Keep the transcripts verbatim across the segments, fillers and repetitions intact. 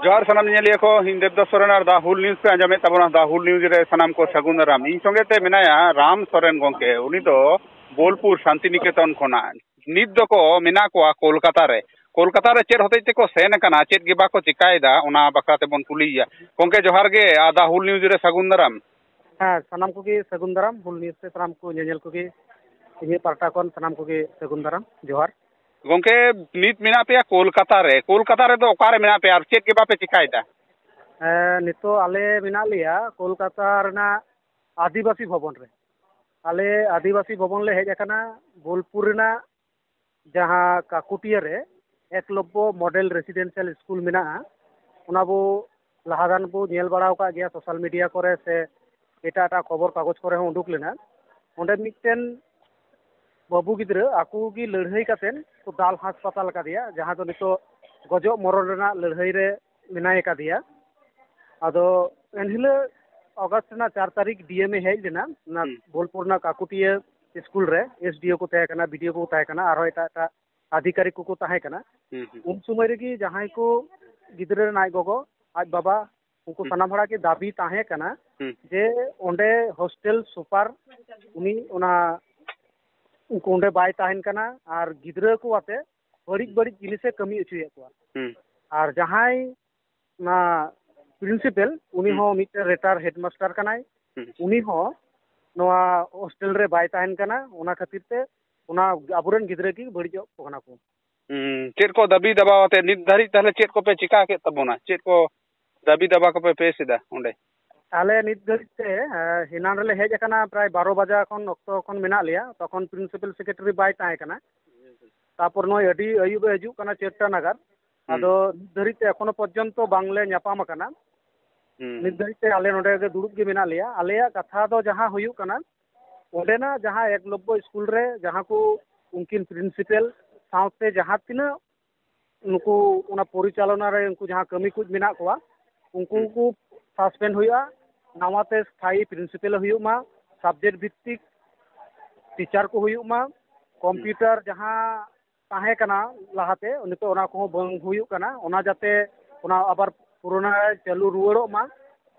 ᱡᱚᱦᱟᱨ ᱥᱟᱱᱟᱢ ᱧᱮᱧᱮᱞᱤᱭᱟᱹ ᱠᱚ, ᱤᱧ ᱫᱮᱵᱫᱟᱥ ᱥᱚᱨᱮᱱ ᱟᱨ ᱫᱟ ᱦᱩᱞ ᱱᱤᱭᱩᱡᱽ ᱯᱮ ᱟᱸᱡᱚᱢᱮᱫ ᱛᱟᱵᱚᱱᱟ᱾ ᱫᱟ ᱦᱩᱞ ᱱᱤᱭᱩᱡᱽ ᱨᱮ ᱥᱟᱱᱟᱢ ᱠᱚ ᱥᱟᱹᱜᱩᱱ ᱫᱟᱨᱟᱢ᱾ ᱤᱧ ᱥᱚᱸᱜᱮ ᱛᱮ ᱢᱮᱱᱟᱭᱟ ᱨᱟᱢ ᱥᱚᱨᱮᱱ ᱜᱚᱢᱠᱮ, ᱩᱱᱤ ᱫᱚ ᱵᱳᱞᱯᱩᱨ ᱥᱟᱱᱛᱤᱱᱤᱠᱮᱛᱚᱱ ᱠᱷᱚᱱᱟᱜ᱾ ᱱᱤᱛ ᱫᱚᱠᱚ ᱢᱮᱱᱟᱜ ᱠᱚᱣᱟ ᱠᱳᱞᱠᱟᱛᱟ ᱨᱮ᱾ ᱠᱳᱞᱠᱟᱛᱟ ᱨᱮ ᱪᱮᱫ ᱦᱚᱛᱮᱡ ᱛᱮᱠᱚ ᱥᱮᱱ ᱟᱠᱟᱱᱟ, ᱪᱮᱫ ᱜᱮ ᱵᱟᱠᱚ ᱪᱮᱠᱟᱭᱮᱫᱟ, ᱚᱱᱟ ᱵᱟᱠᱷᱨᱟ ᱛᱮᱵᱚᱱ ᱠᱩᱞᱤᱭᱮᱭᱟ᱾ ᱜᱚᱢᱠᱮ ᱡᱚᱦᱟᱨ ᱜᱮ, ᱟᱨ ᱫᱟ ᱦᱩᱞ ᱱᱤᱭᱩᱡᱽ ᱨᱮ ᱥᱟᱹᱜᱩᱱ ᱫᱟᱨᱟᱢ᱾ ᱦᱮᱸ, ᱥᱟᱱᱟᱢ ᱠᱚᱜᱮ ᱥᱟᱹᱜᱩᱱ ᱫᱟᱨᱟᱢ, ᱦᱩᱞ ᱱᱤᱭᱩᱡᱽ ᱛᱮ ᱥᱟᱱᱟᱢ ᱠᱚ ᱧᱮᱧᱮᱞ ᱠᱚᱜᱮ ᱤᱧᱟᱹᱜ ᱯᱟᱦᱴᱟ ᱠᱷᱚᱱ ᱥᱟᱱᱟᱢ ᱠᱚᱜᱮ ᱥᱟᱹᱜᱩᱱ ᱫᱟᱨᱟᱢ, ᱡᱚᱦᱟᱨ᱾ ᱜᱚᱢᱠᱮ, ᱱᱤᱛ ᱢᱮᱱᱟᱜ ᱯᱮᱭᱟ ᱠᱳᱞᱠᱟᱛᱟ ᱨᱮ, ᱠᱳᱞᱠᱟᱛᱟ ᱨᱮᱫᱚ ᱚᱠᱟᱨᱮ ᱢᱮᱱᱟᱜ ᱯᱮᱭᱟ ᱟᱨ ᱪᱮᱫ ᱜᱮ ᱵᱟᱯᱮ ᱪᱮᱠᱟᱭᱮᱫᱟ? ᱦᱮᱸ, ᱱᱤᱛᱚᱜ ᱟᱞᱮ ᱢᱮᱱᱟᱜ ᱞᱮᱭᱟ ᱠᱳᱞᱠᱟᱛᱟ ᱨᱮᱱᱟᱜ ᱟᱹᱫᱤᱵᱟᱹᱥᱤ ᱵᱷᱚᱵᱚᱱ ᱨᱮ᱾ ᱟᱞᱮ ᱟᱹᱫᱤᱵᱟᱹᱥᱤ ᱵᱷᱚᱵᱚᱱ ᱞᱮ ᱦᱮᱡ ᱟᱠᱟᱱᱟ ᱵᱳᱞᱯᱩᱨ ᱨᱮᱱᱟᱜ ᱡᱟᱦᱟᱸ ᱠᱟᱠᱩᱴᱤᱭᱟᱹ ᱨᱮ ᱮᱠᱞᱚᱵᱽᱵᱚ ᱢᱚᱰᱮᱞ ᱨᱮᱥᱤᱰᱮᱱᱥᱤᱭᱟᱞ ᱥᱠᱩᱞ ᱢᱮᱱᱟᱜᱼᱟ, ᱚᱱᱟ ᱵᱚ ᱞᱟᱦᱟ ᱜᱟᱱ ᱵᱚ ᱧᱮᱞ ᱵᱟᱲᱟ ᱟᱠᱟᱫ ᱜᱮᱭᱟ ᱥᱳᱥᱟᱞ ᱢᱤᱰᱤᱭᱟ ᱠᱚᱨᱮ ᱥᱮ ᱮᱴᱟᱜ ᱮᱴᱟᱜ ᱠᱷᱚᱵᱚᱨ ᱠᱟᱜᱚᱡᱽ ᱠᱚᱨᱮ ᱦᱚᱸ ᱩᱰᱩᱠ ᱞᱮᱱᱟ᱾ ᱚᱸᱰᱮ ᱢᱤᱫᱴᱮᱱ ᱵᱟᱹᱵᱩ ᱜᱤᱫᱽᱨᱟᱹ ᱟᱠᱚ ᱜᱮ ᱞᱟᱹᱲᱦᱟᱹᱭ ᱠᱟᱛᱮᱱ ᱠᱚ ᱫᱟᱞ ᱦᱟᱥᱯᱟᱛᱟᱞ ᱟᱠᱟᱫᱮᱭᱟ, ᱡᱟᱦᱟᱸ ᱫᱚ ᱱᱤᱛᱚᱜ ᱜᱚᱡᱚᱜ ᱢᱚᱨᱚᱱ ᱨᱮᱱᱟᱜ ᱞᱟᱹᱲᱦᱟᱹᱭ ᱨᱮ ᱢᱮᱱᱟᱭ ᱟᱠᱟᱫᱮᱭᱟ᱾ ᱟᱫᱚ ᱮᱱᱦᱤᱞᱳᱜ ᱚᱜᱟᱥᱴ ᱨᱮᱱᱟᱜ ᱪᱟᱨ ᱛᱟᱹᱨᱤᱠᱷ ᱰᱤ ᱮᱢ ᱮ ᱦᱮᱡ ᱞᱮᱱᱟ, ᱚᱱᱟ ᱦᱩᱸ᱾ ᱵᱳᱞᱯᱩᱨ ᱨᱮᱱᱟᱜ ᱠᱟᱠᱩᱴᱤᱭᱟᱹ ᱥᱠᱩᱞ ᱨᱮ ᱮᱥ ᱰᱤ ᱳ ᱠᱚ ᱛᱟᱦᱮᱸ ᱠᱟᱱᱟ, ᱵᱤ ᱰᱤ ᱳ ᱠᱚ ᱛᱟᱦᱮᱸ ᱠᱟᱱᱟ, ᱟᱨᱦᱚᱸ ᱮᱴᱟᱜ ᱮᱴᱟᱜ ᱟᱫᱷᱤᱠᱟᱨᱤᱠ ᱠᱚᱠᱚ ᱛᱟᱦᱮᱸ ᱠᱟᱱᱟ᱾ ᱦᱩᱸ, ᱦᱩᱸ᱾ ᱩᱱ ᱥᱚᱢᱚᱭ ᱨᱮᱜᱮ ᱡᱟᱦᱟᱸᱭ ᱠᱚ ᱜᱤᱫᱽᱨᱟᱹ ᱨᱮᱱ ᱟᱡ ᱜᱚᱜᱚ, ᱟᱡ ᱵᱟᱵᱟ, ᱩᱱᱠᱩ ᱦᱩᱸ᱾ ᱥᱟᱱᱟᱢ ᱦᱚᱲᱟᱜ ᱜᱮ ᱫᱟᱹᱵᱤ ᱛᱟᱦᱮᱸ ᱠᱟᱱᱟ ᱦᱩᱸ᱾ ᱡᱮ ᱚᱸᱰᱮ ᱦᱳᱥᱴᱮᱞ ᱥᱩᱯᱟᱨ ᱩᱱᱤ ᱚᱱᱟ ᱩᱱᱠᱩ ᱚᱸᱰᱮ ᱵᱟᱭ ᱛᱟᱦᱮᱱ ᱠᱟᱱᱟ ᱟᱨ ᱜᱤᱫᱽᱨᱟᱹ ᱠᱚ ᱟᱛᱮ ᱵᱟᱹᱲᱤᱡ ᱵᱟᱹᱲᱤᱡ ᱡᱤᱱᱤᱥᱮ ᱠᱟᱹᱢᱤ ᱦᱚᱪᱚᱭᱮᱫ ᱠᱚᱣᱟ᱾ ᱦᱩᱸ᱾ ᱟᱨ ᱡᱟᱦᱟᱸᱭ ᱚᱱᱟ ᱯᱨᱤᱱᱥᱤᱯᱟᱞ, ᱩᱱᱤ ᱦᱩᱸ᱾ ᱦᱚᱸ ᱢᱤᱫᱴᱮᱱ ᱨᱮᱴᱟᱨ ᱦᱮᱰᱢᱟᱥᱴᱟᱨ ᱠᱟᱱᱟᱭ᱾ ᱦᱩᱸ᱾ ᱩᱱᱤ ᱦᱚᱸ ᱱᱚᱣᱟ ᱦᱳᱥᱴᱮᱞ ᱨᱮ ᱵᱟᱭ ᱛᱟᱦᱮᱱ ᱠᱟᱱᱟ, ᱚᱱᱟ ᱠᱷᱟᱹᱛᱤᱨ ᱛᱮ ᱚᱱᱟ ᱟᱵᱚᱨᱮᱱ ᱜᱤᱫᱽᱨᱟᱹ ᱜᱮ ᱵᱟᱹᱲᱤᱡᱚᱜ ᱠᱟᱱᱟ ᱠᱚ᱾ ᱦᱩᱸ, ᱪᱮᱫ ᱠᱚ ᱫᱟᱹᱵᱤ ᱫᱟᱵᱟ ᱟᱛᱮ ᱱᱤᱛ ᱫᱷᱟᱹᱨᱤᱡ ᱛᱟᱦᱞᱮ ᱪᱮᱫ ᱠᱚᱯᱮ ᱪᱤᱠᱟ ᱠᱮᱫ ᱛᱟᱵᱚᱱᱟ? ᱪᱮᱫ ᱠᱚ ᱫᱟᱹᱵᱤ ᱫᱟᱵᱟ ᱠᱚᱯᱮ ᱯᱮᱥ ᱮᱫᱟ ᱚᱸᱰᱮ? ᱟᱞᱮ ᱱᱤᱛ ᱫᱷᱟᱹᱨᱤᱡ ᱛᱮ, ᱮ, ᱦᱮᱱᱟᱱ ᱨᱮᱞᱮ ᱦᱮᱡ ᱟᱠᱟᱱᱟ, ᱯᱨᱟᱭ ᱵᱟᱨᱚ ᱵᱟᱡᱟ ᱠᱷᱚᱱ ᱚᱠᱛᱚ ᱠᱷᱚᱱ ᱢᱮᱱᱟᱜ ᱞᱮᱭᱟ᱾ ᱛᱚᱠᱷᱚᱱ ᱯᱨᱤᱱᱥᱤᱯᱟᱞ ᱥᱮᱠᱨᱮᱴᱟᱨᱤ ᱵᱟᱭ ᱛᱟᱦᱮᱸ ᱠᱟᱱᱟ᱾ ᱛᱟᱯᱚᱨ ᱱᱚᱜᱼᱚᱭ ᱟᱹᱰᱤ ᱟᱹᱭᱩᱵ ᱮ ᱦᱤᱡᱩᱜ ᱠᱟᱱᱟ, ᱪᱟᱨᱴᱟ ᱱᱟᱜᱟᱨ᱾ ᱦᱩᱸ᱾ ᱟᱫᱚ ᱱᱤᱛ ᱫᱷᱟᱹᱨᱤᱡ ᱛᱮ ᱮᱠᱷᱚᱱᱳ ᱯᱚᱨᱡᱚᱱᱛᱚ ᱵᱟᱝᱞᱮ ᱧᱟᱯᱟᱢ ᱟᱠᱟᱱᱟ᱾ ᱦᱩᱸ᱾ ᱱᱤᱛ ᱫᱷᱟᱹᱨᱤᱡ ᱛᱮ ᱟᱞᱮ ᱱᱚᱰᱮ ᱜᱮ ᱫᱩᱲᱩᱵ ᱜᱮ ᱢᱮᱱᱟᱜ ᱞᱮᱭᱟ᱾ ᱟᱞᱮᱭᱟᱜ ᱠᱟᱛᱷᱟ ᱫᱚ ᱡᱟᱦᱟᱸ ᱦᱩᱭᱩᱜ ᱠᱟᱱᱟ, ᱚᱸᱰᱮᱱᱟᱜ ᱡᱟᱦᱟᱸ ᱮᱠᱞᱚᱵᱽᱵᱚ ᱥᱠᱩᱞ ᱨᱮ ᱡᱟᱦᱟᱸ ᱠᱚ ᱩᱱᱠᱤᱱ ᱯᱨᱤᱱᱥᱤᱯᱟᱞ ᱥᱟᱶᱛᱮ ᱡᱟᱦᱟᱸ ᱛᱤᱱᱟᱹᱜ ᱱᱩᱠᱩ ᱚᱱᱟ ᱯᱚᱨᱤᱪᱟᱞᱚᱱᱟ ᱨᱮ ᱩᱱᱠᱩ ᱡᱟᱦᱟᱸ ᱠᱟᱹᱢᱤ ᱠᱚ ᱢᱮᱱᱟᱜ ᱠᱚᱣᱟ, ᱩᱱᱠᱩ ᱦᱩᱸ᱾ ᱠᱚ ᱥᱟᱥᱯᱮᱱᱰ ᱦᱩᱭᱩᱜᱼᱟ, ᱱᱟᱣᱟ ᱛᱮ ᱥᱛᱷᱟᱭᱤ ᱯᱨᱤᱱᱥᱤᱯᱟᱞ ᱦᱩᱭᱩᱜ ᱢᱟ, ᱥᱟᱵᱡᱮᱠᱴ ᱵᱷᱤᱛᱛᱤᱠ ᱴᱤᱪᱟᱨ ᱠᱚ ᱦᱩᱭᱩᱜ ᱢᱟ, ᱦᱩᱸ᱾ ᱠᱚᱢᱯᱤᱭᱩᱴᱟᱨ ᱡᱟᱦᱟᱸ ᱛᱟᱦᱮᱸ ᱠᱟᱱᱟ ᱞᱟᱦᱟᱛᱮ, ᱱᱤᱛᱚᱜ ᱚᱱᱟ ᱠᱚᱦᱚᱸ ᱵᱟᱝ ᱦᱩᱭᱩᱜ ᱠᱟᱱᱟ, ᱚᱱᱟ ᱡᱟᱛᱮ ᱚᱱᱟ ᱟᱵᱟᱨ ᱯᱩᱨᱚᱱᱟ ᱪᱟᱹᱞᱩ ᱨᱩᱣᱟᱹᱲᱚᱜ ᱢᱟ,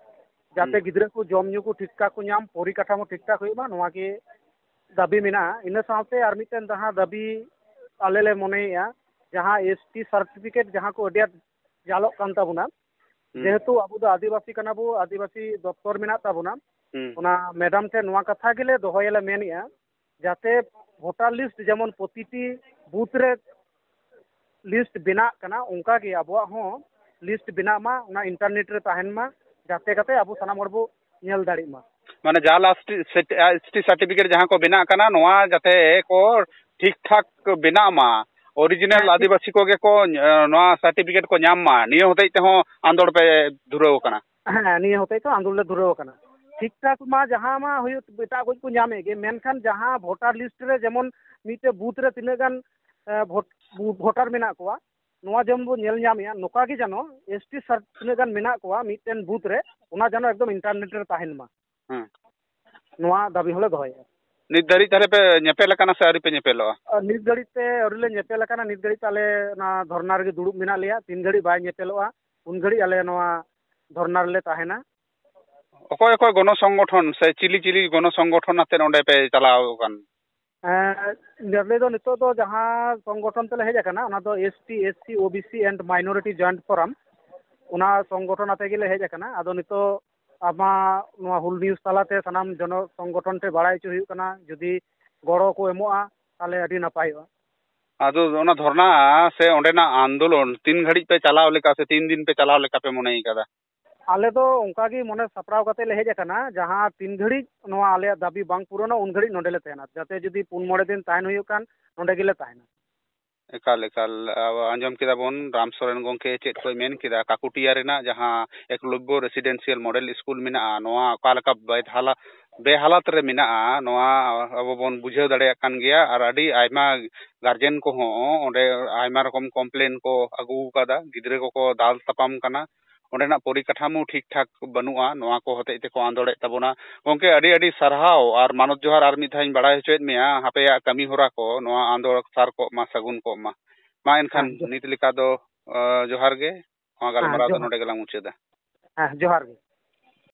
ᱡᱟᱛᱮ ᱦᱩᱸ᱾ ᱜᱤᱫᱽᱨᱟᱹ ᱠᱚ ᱡᱚᱢ ᱧᱩ ᱠᱚ ᱴᱷᱤᱠ ᱴᱷᱟᱠ ᱠᱚ ᱧᱟᱢ, ᱯᱚᱨᱤᱠᱟᱴᱷᱟᱢᱳ ᱴᱷᱤᱠ ᱴᱷᱟᱠ ᱦᱩᱭᱩᱜ ᱢᱟ, ᱱᱚᱣᱟ ᱜᱮ ᱫᱟᱹᱵᱤ ᱢᱮᱱᱟᱜᱼᱟ᱾ ᱤᱱᱟᱹ ᱥᱟᱶᱛᱮ ᱟᱨ ᱢᱤᱫᱴᱮᱱ ᱡᱟᱦᱟᱸ ᱫᱟᱹᱵᱤ ᱟᱞᱮ ᱞᱮ ᱢᱚᱱᱮᱭᱮᱫᱼᱟ, ᱡᱟᱦᱟᱸ ᱮᱥ ᱴᱤ ᱥᱟᱨᱴᱤᱯᱷᱤᱠᱮᱴ ᱡᱟᱦᱟᱸ ᱠᱚ ᱟᱹᱰᱤ ᱟᱸᱴ ᱡᱟᱞᱚᱜ ᱠᱟᱱ ᱛᱟᱵᱚᱱᱟ, ᱦᱩᱸ᱾ ᱡᱮᱦᱮᱛᱩ ᱟᱵᱚ ᱫᱚ ᱟᱹᱫᱤᱵᱟᱹᱥᱤ ᱠᱟᱱᱟ ᱵᱚ, ᱟᱹᱫᱤᱵᱟᱹᱥᱤ ᱫᱚᱯᱛᱚᱨ ᱢᱮᱱᱟᱜ ᱛᱟᱵᱚᱱᱟ, ᱦᱩᱸ᱾ ᱚᱱᱟ ᱢᱮᱰᱟᱢ ᱴᱷᱮᱱ ᱱᱚᱣᱟ ᱠᱟᱛᱷᱟ ᱜᱮᱞᱮ ᱫᱚᱦᱚᱭᱟᱞᱮ ᱢᱮᱱᱮᱫᱼᱟ, ᱡᱟᱛᱮ ᱵᱷᱳᱴᱟᱨ ᱞᱤᱥᱴ ᱡᱮᱢᱚᱱ ᱯᱨᱚᱛᱤᱴᱤ ᱵᱩᱛᱷ ᱨᱮ ᱞᱤᱥᱴ ᱵᱮᱱᱟᱜ ᱠᱟᱱᱟ, ᱚᱱᱠᱟ ᱜᱮ ᱟᱵᱚᱣᱟᱜ ᱦᱚᱸ ᱞᱤᱥᱴ ᱵᱮᱱᱟᱜ ᱢᱟ, ᱚᱱᱟ ᱤᱱᱴᱟᱨᱱᱮᱴ ᱨᱮ ᱛᱟᱦᱮᱱ ᱢᱟ, ᱡᱟᱛᱮ ᱠᱟᱛᱮ ᱟᱵᱚ ᱥᱟᱱᱟᱢ ᱦᱚᱲ ᱵᱚ ᱧᱮᱞ ᱫᱟᱲᱮᱜ ᱢᱟ᱾ ᱢᱟᱱᱮ ᱡᱟᱦᱟᱸ ᱞᱟᱥᱴ ᱮᱥ ᱴᱤ ᱥᱟᱨᱴᱤᱯᱷᱤᱠᱮᱴ ᱡᱟᱦᱟᱸ ᱠᱚ ᱵᱮᱱᱟᱜ ᱠᱟᱱᱟ, ᱱᱚᱣᱟ ᱡᱟᱛᱮ ᱠᱚ ᱴᱷᱤᱠ ᱴᱷᱟᱠ ᱵᱮᱱᱟᱜ ᱢᱟ, ᱚᱨᱤᱡᱤᱱᱟᱞ ᱦᱮᱸ, ᱴᱷᱤᱠ᱾ ᱟᱹᱫᱤᱵᱟᱹᱥᱤ ᱠᱚᱜᱮ ᱠᱚ, ᱮ, ᱱᱚᱣᱟ ᱥᱟᱨᱴᱤᱯᱷᱤᱠᱮᱴ ᱠᱚ ᱧᱟᱢ ᱢᱟ, ᱱᱤᱭᱟᱹ ᱦᱚᱛᱮᱡ ᱛᱮᱦᱚᱸ ᱟᱸᱫᱳᱲ ᱯᱮ ᱫᱷᱩᱨᱟᱹᱣ ᱟᱠᱟᱱᱟ? ᱦᱮᱸ, ᱱᱤᱭᱟᱹ ᱦᱚᱛᱮᱡ ᱛᱮ ᱟᱸᱫᱳᱲ ᱞᱮ ᱫᱷᱩᱨᱟᱹᱣ ᱟᱠᱟᱱᱟ᱾ ᱴᱷᱤᱠ ᱴᱷᱟᱠ ᱢᱟ ᱡᱟᱦᱟᱸ ᱢᱟ ᱦᱩᱭᱩᱜ, ᱮᱴᱟᱜ ᱠᱚ ᱠᱚ ᱧᱟᱢᱮᱫ ᱜᱮ, ᱢᱮᱱᱠᱷᱟᱱ ᱡᱟᱦᱟᱸ ᱵᱷᱳᱴᱟᱨ ᱞᱤᱥᱴ ᱨᱮ ᱡᱮᱢᱚᱱ ᱢᱤᱫᱴᱮᱡ ᱵᱩᱛᱷ ᱨᱮ ᱛᱤᱱᱟᱹᱜ ᱜᱟᱱ, ᱮ, ᱵᱷᱳᱴ-, ᱵᱷᱳᱴᱟᱨ ᱢᱮᱱᱟᱜ ᱠᱚᱣᱟ, ᱱᱚᱣᱟ ᱡᱮᱢᱚᱱ ᱵᱚᱱ ᱧᱮᱞ ᱧᱟᱢᱮᱫᱼᱟ, ᱱᱚᱝᱠᱟ ᱜᱮ ᱡᱮᱱᱚ ᱮᱥ ᱴᱤ ᱥᱟᱨ ᱛᱤᱱᱟᱹᱜ ᱜᱟᱱ ᱢᱮᱱᱟᱜ ᱠᱚᱣᱟ ᱢᱤᱫᱴᱮᱱ ᱵᱩᱛᱷ ᱨᱮ, ᱚᱱᱟ ᱡᱮᱱᱚ ᱮᱠᱫᱚᱢ ᱤᱱᱴᱟᱨᱱᱮᱴ ᱨᱮ ᱛᱟᱦᱮᱱ ᱢᱟ᱾ ᱦᱮᱸ᱾ ᱱᱚᱣᱟ ᱫᱟᱹᱵᱤ ᱦᱚᱸᱞᱮ ᱫᱚᱦᱚᱭᱮᱫᱼᱟ᱾ ᱱᱤᱛ ᱫᱷᱟᱹᱨᱤᱡ ᱛᱟᱦᱞᱮ ᱯᱮ ᱧᱮᱯᱮᱞ ᱟᱠᱟᱱᱟ ᱥᱮ ᱟᱹᱣᱨᱤ ᱯᱮ ᱧᱮᱯᱮᱞᱚᱜᱼᱟ? ᱟᱨ ᱱᱤᱛ ᱜᱷᱟᱹᱲᱤᱡ ᱛᱮ ᱟᱹᱣᱨᱤ ᱞᱮ ᱧᱮᱯᱮᱞ ᱟᱠᱟᱱᱟ᱾ ᱱᱤᱛ ᱜᱷᱟᱹᱲᱤᱡ ᱛᱮ ᱟᱞᱮ ᱚᱱᱟ ᱫᱷᱚᱨᱱᱟ ᱨᱮᱜᱮ ᱫᱩᱲᱩᱵ ᱢᱮᱱᱟᱜ ᱞᱮᱭᱟ᱾ ᱛᱤᱱ ᱜᱷᱟᱹᱲᱤᱡ ᱵᱟᱭ ᱧᱮᱯᱮᱞᱚᱜᱼᱟ, ᱩᱱ ᱜᱷᱟᱹᱲᱤᱡ ᱟᱞᱮ ᱱᱚᱣᱟ ᱫᱷᱚᱨᱱᱟ ᱨᱮᱞᱮ ᱛᱟᱦᱮᱱᱟ᱾ ᱚᱠᱚᱭ ᱚᱠᱚᱭ ᱜᱚᱱᱚ ᱥᱚᱝᱜᱚᱴᱷᱚᱱ ᱥᱮ ᱪᱤᱞᱤ ᱪᱤᱞᱤ ᱜᱚᱱᱚ ᱥᱚᱝᱜᱚᱴᱷᱚᱱ ᱟᱛᱮ ᱱᱚᱰᱮ ᱯᱮ ᱪᱟᱞᱟᱣ ᱟᱠᱟᱱ? ᱮᱸ, ᱱᱚᱰᱮ ᱫᱚ ᱱᱤᱛᱚᱜ ᱫᱚ ᱡᱟᱦᱟᱸ ᱥᱚᱝᱜᱚᱴᱷᱚᱱ ᱛᱮᱞᱮ ᱦᱮᱡ ᱟᱠᱟᱱᱟ, ᱚᱱᱟ ᱫᱚ S T, S C, O B C and Minority Joint Forum, ᱚᱱᱟ ᱥᱚᱝᱜᱚᱴᱷᱚᱱ ᱟᱛᱮ ᱜᱮᱞᱮ ᱦᱮᱡ ᱟᱠᱟᱱᱟ᱾ ᱟᱫᱚ ᱱᱤᱛᱚᱜ ᱟᱢᱟᱜ ᱱᱚᱣᱟ ᱦᱩᱞ ᱱᱤᱭᱩᱡᱽ ᱛᱟᱞᱟᱛᱮ ᱥᱟᱱᱟᱢ ᱡᱚᱱᱚ ᱥᱚᱝᱜᱚᱴᱷᱚᱱ ᱴᱷᱮᱱ ᱵᱟᱲᱟᱭ ᱦᱚᱪᱚ ᱦᱩᱭᱩᱜ ᱠᱟᱱᱟ, ᱡᱩᱫᱤ ᱜᱚᱲᱚ ᱠᱚ ᱮᱢᱚᱜᱼᱟ, ᱛᱟᱦᱚᱞᱮ ᱟᱹᱰᱤ ᱱᱟᱯᱟᱭᱚᱜᱼᱟ᱾ ᱟᱫᱚ ᱚᱱᱟ ᱫᱷᱚᱨᱱᱟ ᱥᱮ ᱚᱸᱰᱮᱱᱟᱜ ᱟᱱᱫᱳᱞᱚᱱ ᱛᱤᱱ ᱜᱷᱟᱹᱲᱤᱡ ᱯᱮ ᱪᱟᱞᱟᱣ ᱞᱮᱠᱟ ᱥᱮ ᱛᱤᱱ ᱫᱤᱱ ᱯᱮ ᱪᱟᱞᱟᱣ ᱞᱮᱠᱟ ᱯᱮ ᱢᱚᱱᱮ ᱟᱠᱟᱫᱟ? ᱟᱞᱮ ᱫᱚ ᱚᱱᱠᱟ ᱜᱮ ᱢᱚᱱᱮ ᱥᱟᱯᱲᱟᱣ ᱠᱟᱛᱮ ᱞᱮ ᱦᱮᱡ ᱟᱠᱟᱱᱟ, ᱡᱟᱦᱟᱸ ᱛᱤᱱ ᱜᱷᱟᱹᱲᱤᱡ ᱱᱚᱣᱟ ᱟᱞᱮᱭᱟᱜ ᱫᱟᱹᱵᱤ ᱵᱟᱝ ᱯᱩᱨᱚᱱᱚᱜ, ᱩᱱ ᱜᱷᱟᱹᱲᱤᱡ ᱱᱚᱸᱰᱮ ᱞᱮ ᱛᱟᱦᱮᱱᱟ᱾ ᱡᱟᱛᱮ ᱡᱩᱫᱤ ᱯᱩᱱ ᱢᱚᱬᱮ ᱫᱤᱱ ᱛᱟᱦᱮᱱ ᱦᱩᱭᱩᱜ ᱠᱷᱟᱱ, ᱱᱚᱸᱰᱮ ᱜᱮᱞᱮ ᱛᱟᱦᱮᱱᱟ᱾ ᱮᱠᱟᱞ, ᱮᱠᱟᱞ᱾ ᱟᱵᱚ ᱟᱸᱡᱚᱢ ᱠᱮᱫᱟ ᱵᱚᱱ ᱨᱟᱢ ᱥᱚᱨᱮᱱ ᱜᱚᱢᱠᱮ ᱪᱮᱫ ᱠᱚᱭ ᱢᱮᱱ ᱠᱮᱫᱟ, ᱠᱟᱠᱩᱴᱤᱭᱟ ᱨᱮᱱᱟᱜ ᱡᱟᱦᱟᱸ ᱮᱠᱞᱚᱵᱽᱵᱚ ᱨᱮᱥᱤᱰᱮᱱᱥᱤᱭᱟᱞ ᱢᱚᱰᱮᱞ ᱥᱠᱩᱞ ᱢᱮᱱᱟᱜᱼᱟ, ᱱᱚᱣᱟ ᱚᱠᱟ ᱞᱮᱠᱟ ᱵᱮᱫ ᱦᱟᱞᱟ-, ᱵᱮᱦᱟᱞᱟᱛ ᱨᱮ ᱢᱮᱱᱟᱜᱼᱟ, ᱱᱚᱣᱟ ᱟᱵᱚ ᱵᱚᱱ ᱵᱩᱡᱷᱟᱹᱣ ᱫᱟᱲᱮᱭᱟᱜ ᱠᱟᱱ ᱜᱮᱭᱟ᱾ ᱟᱨ ᱟᱹᱰᱤ ᱟᱭᱢᱟ ᱜᱟᱨᱡᱮᱱ ᱠᱚᱦᱚᱸ ᱚᱸᱰᱮ ᱟᱭᱢᱟ ᱨᱚᱠᱚᱢ ᱠᱚᱢᱯᱞᱮᱱ ᱠᱚ ᱟᱹᱜᱩ ᱟᱠᱟᱫᱟ, ᱜᱤᱫᱽᱨᱟᱹ ᱠᱚᱠᱚ ᱫᱟᱞ ᱛᱟᱯᱟᱢ ᱠᱟᱱᱟ, ᱚᱸᱰᱮᱱᱟᱜ ᱯᱚᱨᱤᱠᱟᱴᱷᱟᱢᱳ ᱴᱷᱤᱠ ᱴᱷᱟᱠ ᱵᱟᱹᱱᱩᱜᱼᱟ, ᱱᱚᱣᱟ ᱠᱚ ᱦᱚᱛᱮᱡ ᱛᱮᱠᱚ ᱟᱸᱫᱳᱲᱮᱫ ᱛᱟᱵᱚᱱᱟ᱾ ᱜᱚᱢᱠᱮ, ᱟᱹᱰᱤ ᱟᱹᱰᱤ ᱥᱟᱨᱦᱟᱣ ᱟᱨ ᱢᱟᱱᱚᱛ ᱡᱚᱦᱟᱨ ᱟᱨ ᱢᱤᱫ ᱫᱷᱟᱣ ᱤᱧ ᱵᱟᱲᱟᱭ ᱦᱚᱪᱚᱭᱮᱫ ᱢᱮᱭᱟ, ᱟᱯᱮᱭᱟᱜ ᱠᱟᱹᱢᱤ ᱦᱚᱨᱟ ᱠᱚ ᱱᱚᱣᱟ ᱟᱸᱫᱳᱲ ᱥᱟᱨ ᱠᱚᱜ ᱢᱟ, ᱥᱟᱹᱜᱩᱱ ᱠᱚᱜ ᱢᱟ᱾ ᱢᱟ ᱮᱱᱠᱷᱟᱱ ᱦᱮᱸ, ᱡᱚ- ᱱᱤᱛ ᱞᱮᱠᱟ ᱫᱚ, ᱟᱸ, ᱡᱚᱦᱟᱨ ᱜᱮ᱾ ᱱᱚᱣᱟ ᱜᱟᱞᱢᱟᱨᱟᱣ ᱫᱚ ᱡᱚᱦᱟᱨ᱾ ᱱᱚᱰᱮ ᱜᱮᱞᱟᱝ ᱢᱩᱪᱟᱹᱫᱟ᱾ ᱦᱮᱸ, ᱡᱚᱦᱟᱨ ᱜᱮ᱾